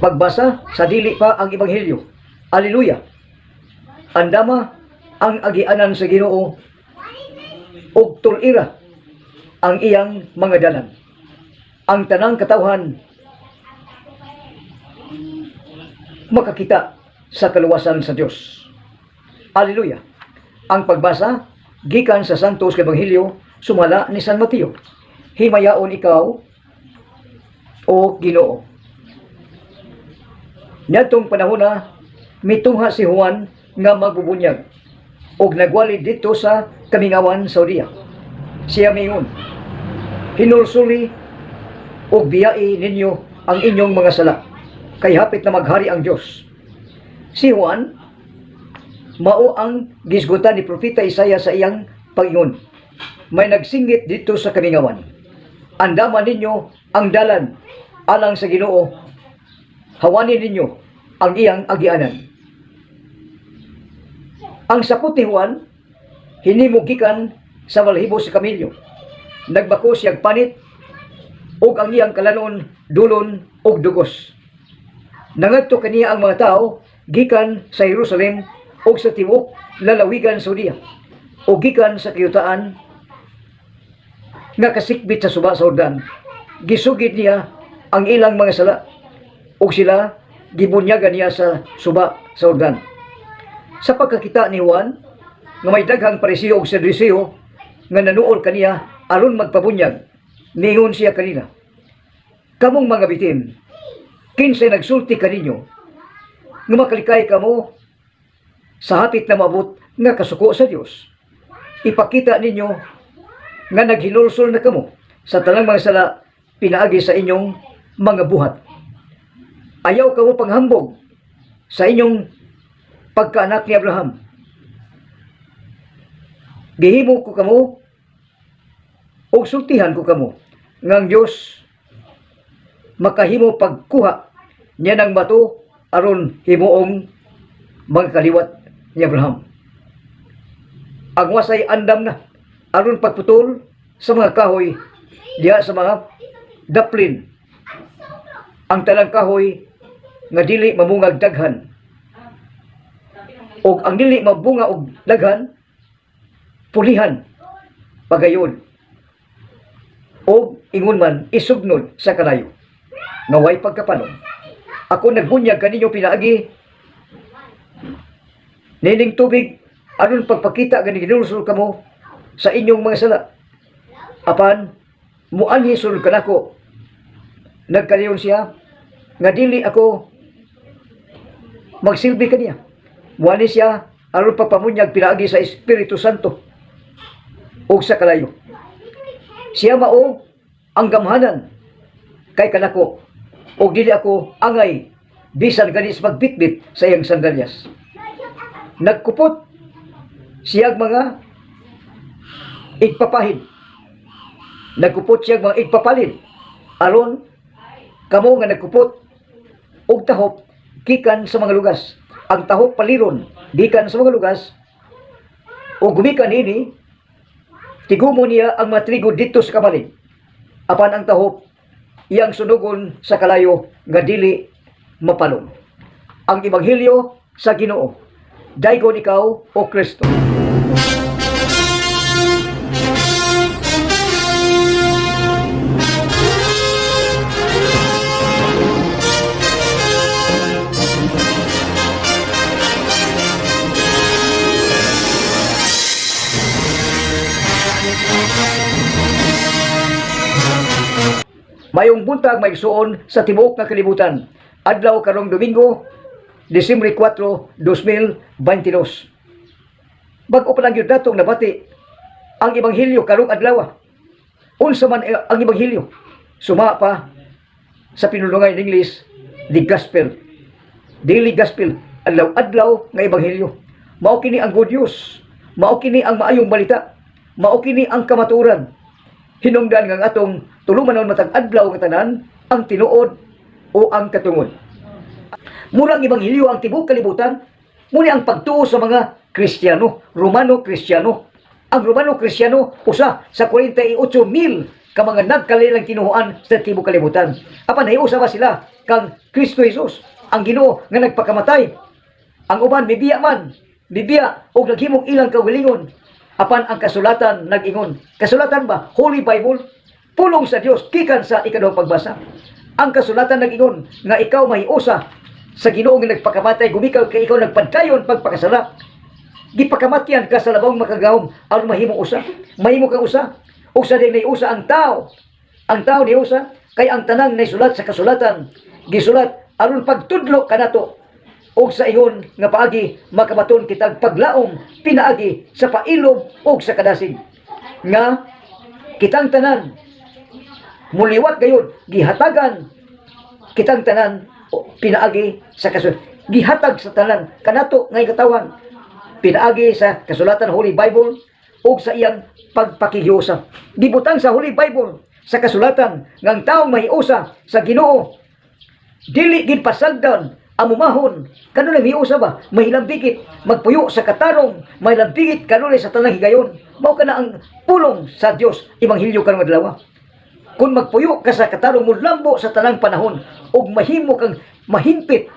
Pagbasa sa dili pa ang Ebanghelyo. Alleluia. Andama ang agianan sa Ginoo ug tul-ira ang iyang mga dalan. Ang tanang katawhan makakita sa kaluwasan sa Dios. Alleluia. Ang pagbasa gikan sa Santos Ebanghelyo sumala ni San Mateo. Himayaon ikaw, o Ginoo. Niadtong panahona, mitungha si Juan nga magbubunyag ug nagwali didto sa kamingawan sa Judea. Siya miingon, "Hinulsuli ug biyai ninyo ang inyong mga sala, kay hapit na maghari ang Dios." Si Juan mao ang gisgutan ni Propeta Isaiah sa iyang pag-ingon, "May nagsinggit didto sa kamingawan, 'Andama ninyo ang dalan alang sa Ginoo, hawanin ninyo ang iyang agianan.'" Ang sapot ni Juan, hinimo gikan sa balhibo sa kamelyo. Nagbako siyag panit ug ang iyang kalanon dulon og dugos. Nangadto kaniya ang mga tao gikan sa Jerusalem ug sa tibuok lalawigan sa Judea ug gikan sa kayutaan nga kasikbit sa suba sa Jordan. Gisugid niya ang ilang mga sala ug sila gibunyagan niya sa suba sa Jordan. Sa pagkakita ni Juan nga may daghang Pariseo ug Saduseo nga nanuol kaniya aron magpabunyag, niingon siya kanila, "Kamong mga bitin, kinsay nagsulti kaninyo nga makalikay kamo sa hapit na maabot nga kasuko sa Dios? Ipakita ninyo nga naghinulsol na kamo sa tanang mga sala pinaagi sa inyong mga buhat. Ayaw kamo panghambog sa inyong pagkaanak ni Abraham. Gihimo ko kamo ug sultihan ko kamo nga ang Dios makahimo pagkuha niya ng bato aron himuong mga kaliwat ni Abraham. Ang wasay andam na aron pagputol sa mga kahoy diha sa mga daplin. Ang tanang kahoy nga dili mamungag daghan ug ang dili mabunga og daghan, pulihan pagayon og ingon man isugnod sa kalayo nga way pagkapanong. Ako nagbunyag kaninyo pinaagi nining tubig aron pagpakita nga naghinulsol kamo sa inyong mga sala. Apan muanhi sulod kanako. Nagkaliyon siya nga dili ako magsilbi kaniya. Muanhi siya aron pagpamunyag pinaagi sa Espiritu Santo ug sa kalayo. Siya mao ang gamhanan kay kanako ug dili ako angay bisan gani sa pagbitbit sa iyang sandalyas. Nagkupot siyag mga igpapahid. Nagkupot siyag mga igpapalid aron kamo nga nagkupot og tahop gikan sa mga lugas. Ang tahop paliron gikan sa mga lugas ug gumikan ini tigumo niya ang mga trigo didto sa kamalig. Apan ang tahop iyang sunugon sa kalayo nga dili mapalong." Ang Ebanghelyo sa Ginoo. Daygon ikaw, o Kristo. Mayong buntag, mga igsuon sa tibuok nga kalibutan. Adlaw karong Domingo, Disyembre 4, 2022. Bag-o pa lang gyud natong nabati ang ebanghelyo karong adlaw. Unsa man ang ebanghelyo? Suma pa sa pinulungan in English, the gospel. Daily gospel, adlaw-adlaw nga ebanghelyo. Mao kini ang good news. Mao kini ang maayong balita. Mao kini ang kamatuoran. Hinungdan nga ang atong tulumanon matag adlaw nga tanan ang tinuod o ang katungod. Murang ebanghelyo ang tibuok kalibutan, muni ang pagtuo sa mga Kristiyano, Romano Kristiyano. Ang Romano Kristiyano usa sa 48 mil ka mga nagkalilang tinuhuan sa tibok kalibutan. Apan nahiusa ba sila kang Kristo Jesus, ang Ginoo nga nagpakamatay? Ang uban mibiya man, mibiya og naghimong ilang kaugalingon. Apan ang kasulatan nag-ingon. Kasulatan ba? Holy Bible, pulong sa Dios gikan sa ikaduhang pagbasa. Ang kasulatan nag-ingon nga ikaw mahiusa sa Ginoo nga nagpakamatay gumikan kay ikaw nagpadayon pagpakasala. Gipakamatyan ka sa labawng makagagahom aron mahimong usa. Mahimo kang usa. Ug sa dihang usa ang tao. Ang tao ni usa kay ang tanang naisulat sa kasulatan gisulat aron pagtudlo kanato ug sa ingon nga paagi makabaton kitag paglaom pinaagi sa pailob ug sa kadasig nga kitang tanan muliwat gayud. Gihatagan kitang tanan pinaagi sa kasulatan. Gihatag sa tanan kanato ngay katawan pinaagi sa kasulatan, Holy Bible, ug sa iyang pagpakighiusa. Gibutang sa Holy Bible, sa kasulatan, nga ang taong mahiusa sa Ginoo dili gid pasagdan, amumahon kanunay miusa ba, mahilambigit magpuyo sa katarong, mahilambigit kanunay sa tanang higayon. Mao kana ang pulong sa Dios, ebanghelyo karong adlaw. Kung magpuyo ka sa katarong, mulambo sa tanang panahon ug mahimo kang mahimpit.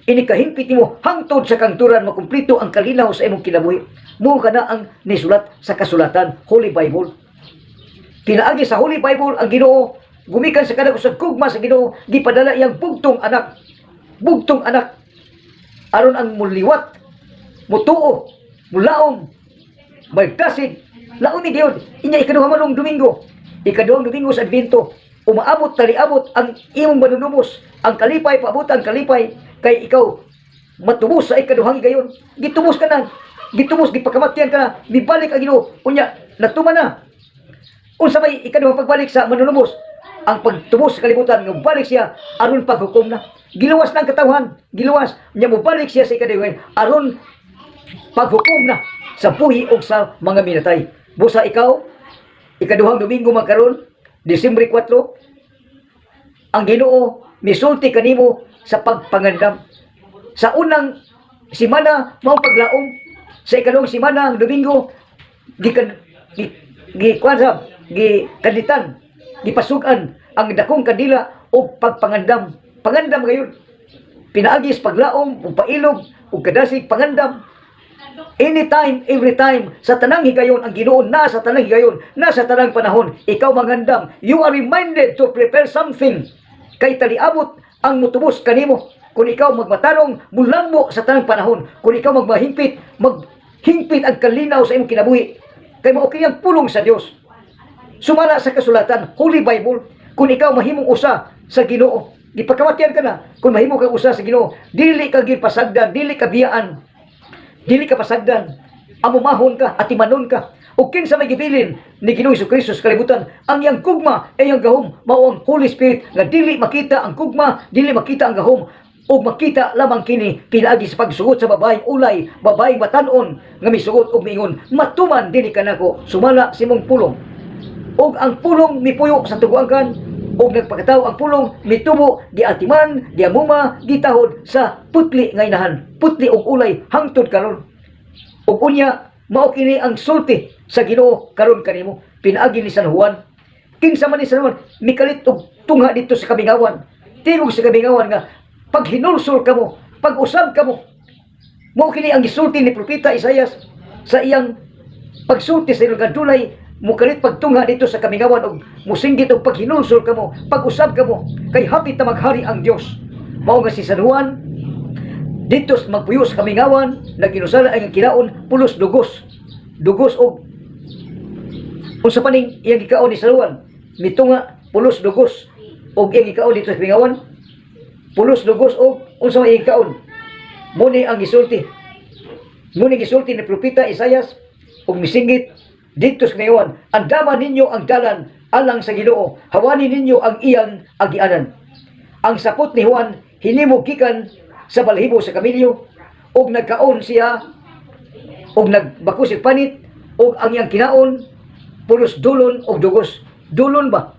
Ini kahimpit nimo hangtod sa kangturan, makumplito ang kalinaw sa imong kinabuhi. Mao kana ang nisulat sa kasulatan, Holy Bible. Pinaagi sa Holy Bible, ang Ginoo gumikan sa kanang sa gugma sa Ginoo gipadala iyang bugtong anak, bugtong anak, aron ang muliwat, mutuo, mulaom, magdasig. Laom ni gyud inya. Ikaduha man og Domingo, ikaduhang Domingo sa Advento. Umaabot, taliabot ang imong manunubos, ang kalipay, paabot ang kalipay kay ikaw matubos sa ikaduhang higayon. Gitubos ka na, gitubos, gipakamatyan ka na, mibalik ang Ginoo. Unya natuman na. Unsa may ikaduhang pagbalik sa manunubos? Ang pagtubos sa kalibutan, nga balik siya aron paghukom na. Giluwas na ang katawhan, giluwas nya, mobalik siya sa ikaduhang aron paghukom na sa buhi o sa mga minatay. Busa ikaw, ikaduhang Domingo man karon, Disyembre 4, ang Ginoo misulti kanimo sa pagpangandam. Sa unang simana mao paglaom, sa ikaduhang simana, ang Domingo, gikan gi, gi kuan sa gi kanditan, gipasukan ang dakong kandila og pagpangandam. Pangandam gayon. Pinaagi sa paglaom ug pailob ug kadasig, pangandam. Anytime, every time, sa tanang higayon, ang Ginoo na sa tanang higayon, na sa tanang panahon, ikaw mangandam. You are reminded to prepare something. Kay taliabot ang mutubos kanimo. Kung ikaw magmatarong, mulambo sa tanang panahon. Kung ikaw magmahimpit, maghimpit ang kalinaw sa imong kinabuhi. Kay mao kini ang pulong sa Dios. Sumala sa kasulatan, Holy Bible, kung ikaw mahimong usa sa Ginoo, gipakamatyan ka na, kung mahimo kang usa sa Ginoo, dili ka gid pasagdan, dili ka biyaan, dili ka pasagdan, amumahon ka, atimanon ka. Ug kinsa may gibilin ni Ginoong Kristo sa kalibutan, ang iyang gugma ay iyang gahom, mao ang Holy Spirit nga dili makita ang gugma, dili makita ang gahom, ug makita lamang kini pinaagi sa pagsugot sa babaeng ulay, babaeng batan-on nga misugot og miingon, "Matuman dili kanako sumala sa imong pulong." Ug ang pulong mipuyo sa tuguangkan ug nagpakatawo ang pulong, mitubo, giatiman, giamuma, gitahod sa putli nga inahan, putli og ulay hangtod karon. Ug unya mao kini ang sulti sa Ginoo karon kanimo pinaagi ni San Juan. Kinsa man ni San Juan? Mikalit og tungha dito sa kamingawan, tingog sa kamingawan nga paghinulsol kamo, pag-usab kamo. Mao kini ang gisulti ni Propeta Isayas sa iyang pagsulti sa iyang dunay mukalit pagtungha dito sa kamingawan og musinggit og paghinulsol kamo, pag-usab kamo, kay hapit na maghari ang Dios. Mao nga si San Juan dito sa magpuyo sa kamingawan, naginusala ang kinaon pulos dugos. Dugos og unsa pa ning iyang gikaon ni San Juan? Mitunga pulos dugos og iyang gikaon dito sa kamingawan. Pulos dugos og unsa may iyang gikaon? Mao ni ang gisulti. Mao ni gisulti ni Propeta Isayas ug misinggit dito sa kamingawan, "Andama ninyo ang dalan alang sa Ginoo, hawani ninyo ang iyang agianan." Ang sapot ni Juan hinimo gikan sa balhibo sa kamilyo, ug nagkaon siya ug nagbako si panit, ug ang iyang kinaon pulos dulon og dugos. Dulon ba?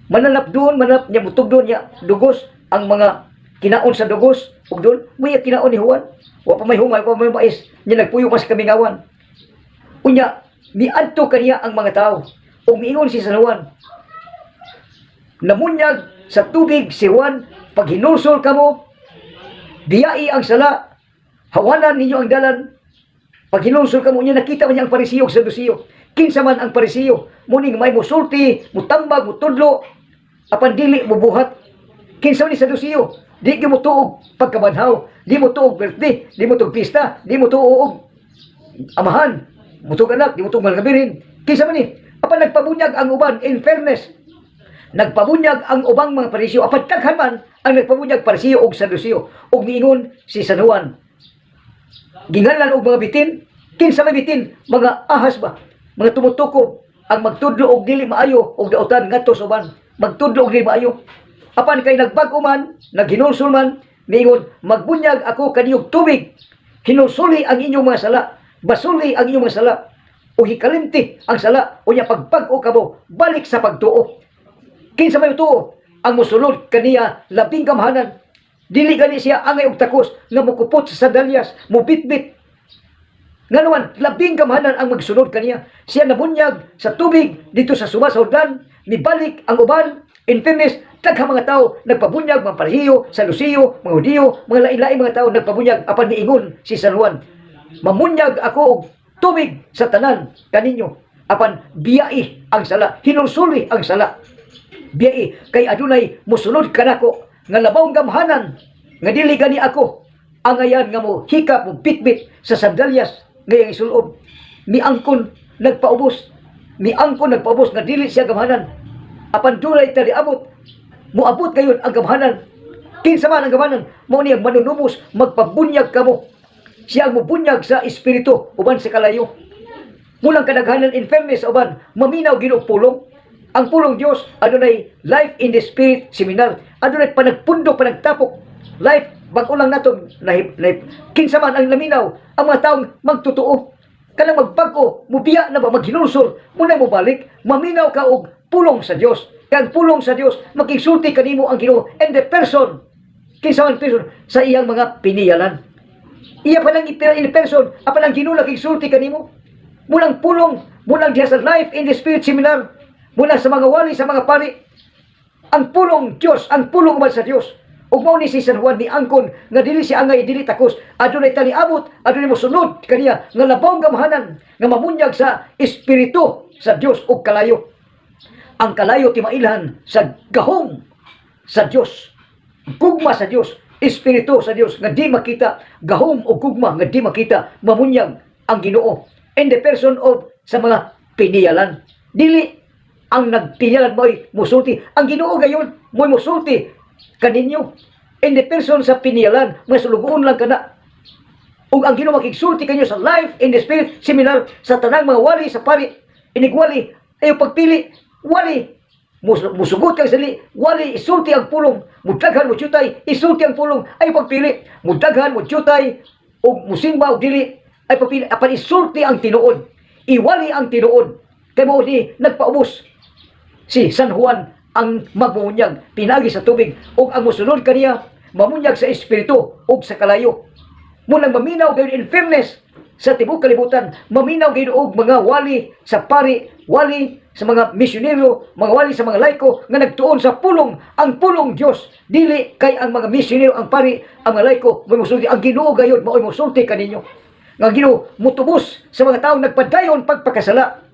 Mananap doon, mananap niya, mutug doon niya, dugos, ang mga kinaon sa dugos, ug doon, may kinaon ni Juan. Wa pa may humay, wa pa may mais, niya nagpuyo pa sa kamingawan. Unya, miadto kaniya ang mga tao. Ug miingon si San Juan, namunyag sa tubig si Juan, paghinulsol kamo, biyai ang sala, hawanan ninyo ang dalan, paghinulsol kamo niya. Nakita man niya ang Parisiyo ug Sadusiyo. Kinsa man ang Parisiyo? Muning may musulti, mutambag, mutudlo, apan dili mubuhat. Kinsa man ni Sadusiyo? Di gyud mo tuog pagkabanhaw, di mo tuog birthday, di mo tuog pista, di mo tuog Amahan, mutuog Anak, di mo tuog Mahal nga Birhen. Kinsa man ni? Apan nagpabunyag ang uban, in fairness, nagpabunyag ang ubang mga Parisiyo, apan daghan man ang nagpabunyag, Parisiyo ug Sadusiyo. Ug miingon si San Juan, ginganlan og mga bitin. Kinsa may bitin? Mga ahas ba, mga tumutukob, ang magtudlo og dili maayo og dautan ngadto sa uban, magtudlo og dili maayo. Apan kay nagbag-o man, naghinulsol man, miingon, "Magbunyag ako kaniyog tubig, hinulsuli ang inyong mga sala, basuli ang inyong mga sala ug hikalimti ang sala, unya pagbag-o kamo, balik sa pagtuo." Kinsa may tuo? Ang musulod kaniya labing gamhanan. Dili gani siya angay og takos nga mukupot sa sandalyas, mubitbit. Ngano, labing gamhanan ang magsunod kaniya. Siya nabunyag sa tubig dito sa suba sa Jordan, mibalik ang uban. In fairness, daghang mga tao nagpabunyag, mga Parisiyo, Sadusiyo, mga Hudiyo, mga lain-lain mga tao nagpabunyag, apan miingon si San Juan, "Mamunyag ako og tubig sa tanan kaninyo, apan biyai ang sala, hinulsuli ang sala. Biyai kay adunay musunod kanako nga labaw gamhanan nga dili gani ako angayan nga mo hikap, mo bitbit sa sandalyas nga iyang isulob." Miangkon nagpaubos, miangkon nagpaubos nga dili siya gamhanan, apan dunay tali abot, moabot gayon ang gamhanan. Kinsa man ang gamhanan? Mao ni ang manunubos, magpabunyag kamo. Siya ang mubunyag sa Espiritu uban sa kalayo. Mulang kadaghanan, in fairness sa uban, maminaw Ginoo pulong. Ang pulong Dios, adunay Life in the Spirit seminar, adunay panagpundo, panagtapok. Life bag-o lang nato na, kinsa man ang naminaw? Ang mga taong magtotoo, kanang magbag-o, mubiya na ba, maghinulsol, muna mo balik, maminaw ka og pulong sa Dios. Kay ang pulong sa Dios, makigsulti kanimo ang Ginoo and the person. Kinsa man person? Sa iyang mga piniyalan. Iya pa lang in person, apan ang Ginoo nakigsulti kanimo. Mulang pulong, mulang diha sa Life in the Spirit seminar, mula sa mga wali, sa mga pari, ang pulong Dios, ang pulong uban sa Dios. Ug mao ni si San Juan ni angkon nga dili siya angay, dili takos, adunay taliabot, adunay mosunod kaniya nga labaw gamhanan nga mamunyag sa Espiritu sa Dios ug kalayo. Ang kalayo timailhan sa gahom sa Dios, gugma sa Dios, Espiritu sa Dios nga di makita, gahom o gugma nga di makita, mamunyag ang Ginoo in the person of sa mga piniyalan. Dili ang nagpiniyalan mo'y musulti. Ang Ginoo gayon mo'y musulti kaninyo in the person sa piniyalan, mga sulugoon lang kana. Ug ang Ginoo makigsulti kanyo sa Life in the Spirit seminar sa tanang mga wali sa pari. Inigwali, ayo pagpili, wali musugot kang sali, wali isulti ang pulong, mudaghan mo tiyutay, isulti ang pulong, ay pagpili, mudaghan mo tiyutay, ug musimba og dili, ay pagpili, apan isulti ang tinuod, iwali ang tinuod. Kay mao ni nagpaubos si San Juan ang magmunyag pinagi sa tubig, ug ang mosunod kaniya mamunyag sa Espiritu ug sa kalayo. Munang maminaw gayon, in fairness sa tibuok kalibutan, maminaw gayon og mga wali sa pari, wali sa mga misyonero, mga wali sa mga laiko nga nagtuon sa pulong, ang pulong Dios. Dili kay ang mga misyonero, ang pari, ang mga laiko mo'y musulti. Ang Ginoo gayon mao'y musulti kaninyo. Nga Ginoo mutubos sa mga taong nagpadayon pagpakasala.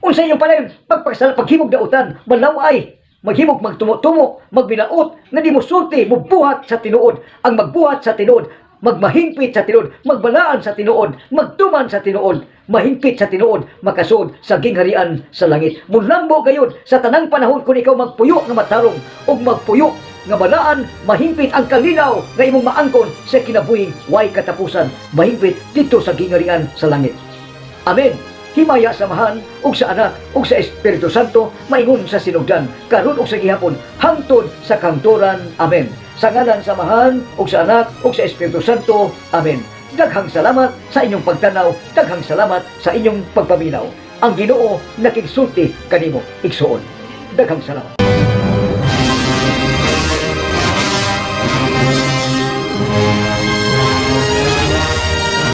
Unsa inyong padayon? Pagpakasala, paghimog dautan, malaway, maghimog magtumo-tumo, magbilaot, nga di mosulti, mubuhat sa tinuod. Ang magbuhat sa tinuod, magmahingpit sa tinuod, magbalaan sa tinuod, magtuman sa tinuod, mahingpit sa tinuod, makasuod sa gingharian sa langit. Mulambo gayud sa tanang panahon kung ikaw magpuyo nga matarong ug magpuyo nga balaan, mahingpit ang kalinaw nga imong maangkon sa kinabuhing way katapusan, mahingpit dito sa gingharian sa langit. Amen. Himaya sa Amahan ug sa Anak ug sa Espiritu Santo, maingon sa sinugdan, karon ug sa gihapon, hangtod sa kahangturan. Amen. Sa ngalan sa Amahan ug sa Anak ug sa Espiritu Santo. Amen. Daghang salamat sa inyong pagtanaw, daghang salamat sa inyong pagpaminaw. Ang Ginoo nakigsulti kanimo, igsuon. Daghang salamat.